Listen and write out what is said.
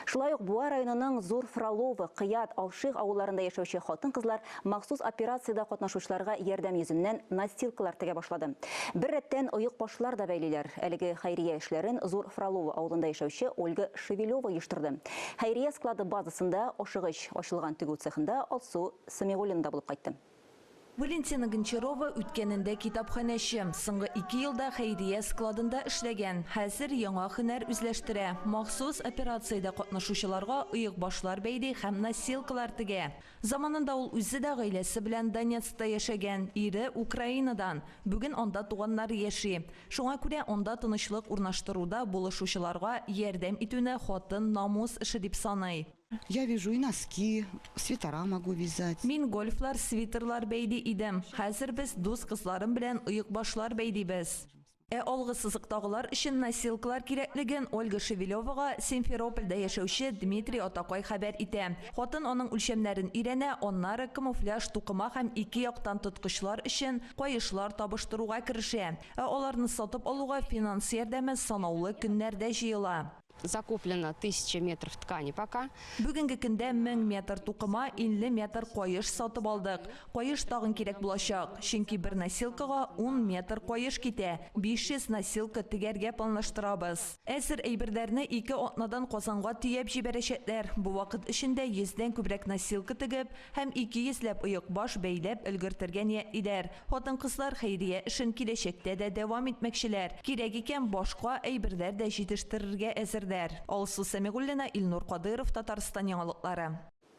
Шулай ук Буа районының Зур Фролово, Кыят, Алших авылларында яшәүче хатын-кызлар махсус операциядә катнашучыларга ярдәм йөзеннән носилкалар тегә башлады. Бер рәттән оекбашлар да бәйлиләр. Әлеге хәйрия эшләрен Зур Фролово авылында яшәүче Ольга Шевелева оештырды. Хәйрия склады базасында ашыгыч ачылган тегү цехында Алсу Самигуллина да булып кайтты. Валентина Гончарова үткәнендә китапханәче, соңгы ике елда хәйрия складында эшләгән. Хәзер яңа һөнәр үзләштерә. Махсус операциядә катнашучыларга оекбашлар бәйли һәм носилкалар тегә. Заманында ул үзе дә гаиләсе белән Донецкта яшәгән, ире, Украинадан. Бүген анда туганнары яши. Шуңа күрә анда тынычлык урнаштыруда булышучыларга ярдәм итүне хатын намус эше дип саный. Я вяжу и носки, свитера могу вязать. Мин гольфлар, свитерлар бәйли идем. Хәзер без дус кызларым белән оекбашлар бәйлибез. Ә алгы сызыктагылар өчен носилкалар кирәклеген Ольга Шевелевага Симферопольдә яшәүче Дмитрий атакай хәбәр итә. Хатын аның үлчәмнәрен өйрәнә, аннары камуфляж тукыма һәм ике яктан тоткычлар өчен каешлар табыштыруга керешә. Ә аларны сатып алуга финанс ярдәме санаулы көннәрдә җыела. Закуплено 1000 метров ткани пока. Бүгенге көндә 1000 метр тукыма, 50 метр каеш сатып алдык. Каеш тагын кирәк булачак, чөнки бер носилкага ун метр каеш китә, 500 носилка тегәргә планлаштырабыз. Әзер әйберләрне ике атнадан Казанга төяп җибәрәчәкләр. Бу вакыт эчендә йөздән күбрәк носилка тегеп, Һәм 200 ләп оекбаш бәйләп өлгертергә ниятлиләр. Хатын-кызлар хәйрия эшен киләчәктә дә дәвам итмәкчеләр. Кирәк икән, башка әйберләр дә җитештерергә әзерләр. Алсу Сәмигуллина, Илнур Кадыйров, Татарстан яңалыклары.